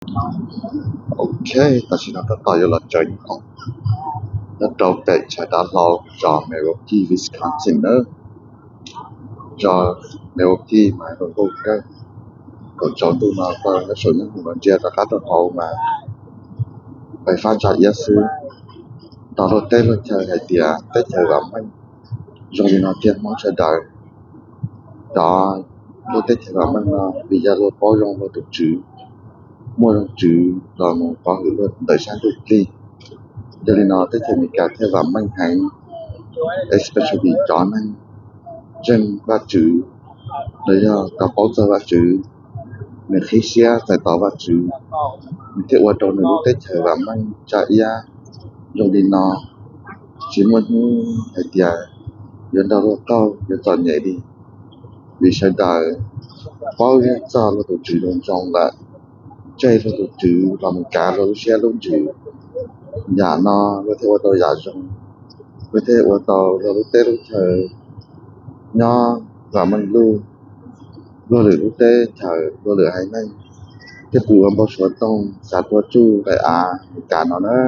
Ok, tam sim no tab tom yuav los tsaws nyob rau pem tshav dav hlau zos Milwaukee, Wisconsin nawb. Zos Milwaukee mas zoo nkauj kawg. Kaum tsaus ntuj no koj nyob saum nyob hoom los ntsia rov qab rau hauv mas pais fab ntsa iab xwb. Tos luag teb luag chaw hais tias teb chaws vam meej zoo li no tiag Hmoob sawv daws. Cov lub teb chaws vam meej no vim yog luag paub zoo luag tus tswv, muaj zoo tswv los mus pov hwm luag ntawm sab ntsuj plig. Yog li no teb chaws Amelikas thiaj vam meej heev, especially cov neeg ntseeg Vajtswv, los yog cov paub txog Vajtswv, nws qhib siab txais tos Vajtswv, nws thiaj ua rau nws lub teb chaws vam meej tsa iab zoo li no. Tsis muaj hnub hais tias yuav nrog luag qaug yuav txom nyem li, vim sawv daws paub txog luag tus tswv zoo zoo lawm, tseg luag tus tswv los mus kav luag lub siab lub ntsws. Yam no luag thiaj ua tau yam zoo, luag thiaj ua tau luag lub teb lub chaw nyob vam meej lug. Luag lwm lub teb chaws luag lwm haiv neeg thiaj pw ua npau suav toog xav tuaj tsuj daim av Amelikas no na.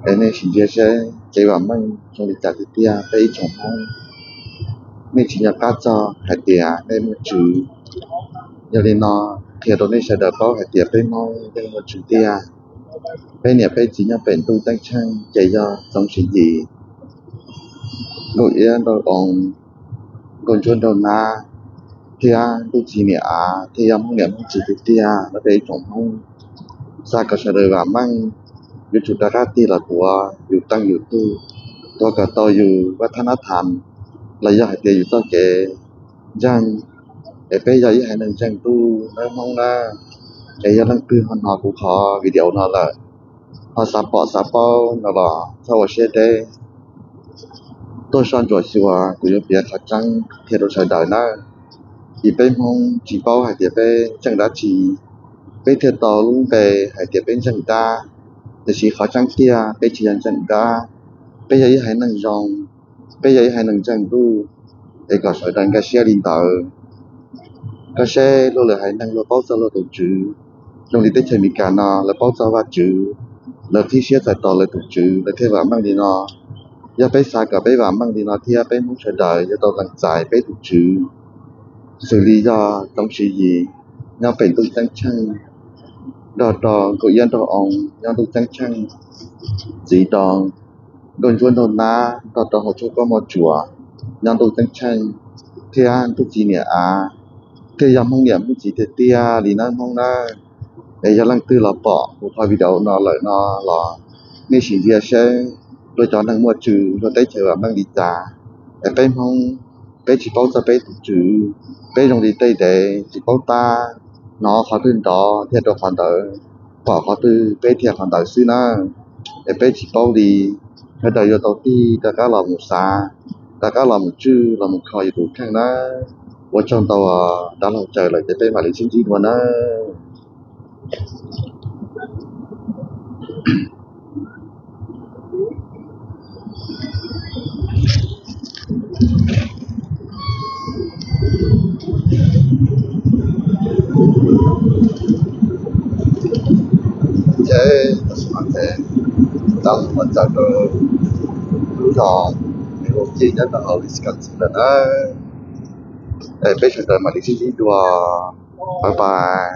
Es nej sim ntsia seb kev vam meej zoo li cas tiag tiag peb ib tsoom Hmoob. Nej tsis nco qab txog hais tias nej muaj tswv. Yog li no qhia rau nej sawv daws paub hais tias peb Hmoob yeej muaj tswv tiag. Peb niam peb txiv nyob pem ntuj ceeb tsheej ces yog Txoov Siv Yis, Nkauj Iab Nraug Oo, Nkauj Ntsuab Nraug Nab, thiab Ntuj Txiv Niam Av thiaj yog Hmoob niam Hmoob txiv tiag tiag no peb ib tsoom Hmoob. Xav kom sawv daws vam meej, yuav tsum rov qab tig los tuav yus teej yus tug, tuav kom tau yus vaj thab nab tham, los yog hais tias yus txoj kev ntseeg. Es peb yog ib haiv neeg ntseeg Ntuj nawb Hmoob na, es yog leej twg ho hnov kuv qhov video no lawm, ho xav pom xav paub no los txhob ua siab deb, tuaj soj ntsuam xyuas kuv yuav piav qhov tseeb qhia rau sawv daws nawb. Vim peb Hmoob tsis paub hais tias peb ntseeg dab tsi, peb thiaj tau lub npe hais tias peb ntseeg dab. Tiam sis qhov tseeb tiag peb tsis yog ntseeg dab, peb yog ib haiv neeg zoo, peb yog ib haiv neeg ntseeg Ntuj, es kom sawv daws nkag siab li ntawd. Koj seb luag lwm haiv neeg luag paub txog luag tus tswv, zoo li teb chaws Amelikas no lawv paub txog Vajtswv, lawv qhib siab txais tos lawv tus tswv lawv thiaj vam meej li no. Yog peb xav kom peb vam meej li no thiab peb Hmoob sawv daws yuav tau lees txais peb tus tswv, xws li yog Txoov Siv Yis nyob pem ntuj ceeb tsheej, nrog rau Nkauj Iab Nraug Oo nyob ntuj ceeb tsheej, txiv rau Nkauj Ntsuab Nraug Nab nrog rau hauv tshuaj kab mos tsuas nyob ntuj ceeb tsheej, thiab Ntuj Txiv Niam Av thiaj yog Hmoob niam Hmoob txiv tiag tiag li nawb Hmoob nawb. Es yog leej twg los pom kuv qhov video no lawm no los nej sim ntsia seb luag cov neeg muaj tswv luag teb chaws vam meej li cas. Es peb Hmoob, peb tsis paub txog peb tus tswv, peb zoo li tej dev tsis paub tab, hnov qhov twg nrov thiaj rau qhov ntawd, pom qhov twg peb thiaj qhov ntawd xwb na. Es peb tsis paub li, sawv daws yuav tau tig rov qab los mus xav, rov qab los mus tswj los mus kho yus tus kheej na. Ua tsaug ntau, dav hlau tsaws lawm ces peb mam li sib ntsib dua na. Ces tam sim no ces dav hlau tsaws rau lub zos Milwaukee nyob rau hauv Wisconsin lawm na. Es peb sawv daws mam li sib ntsib dua. Bye bye.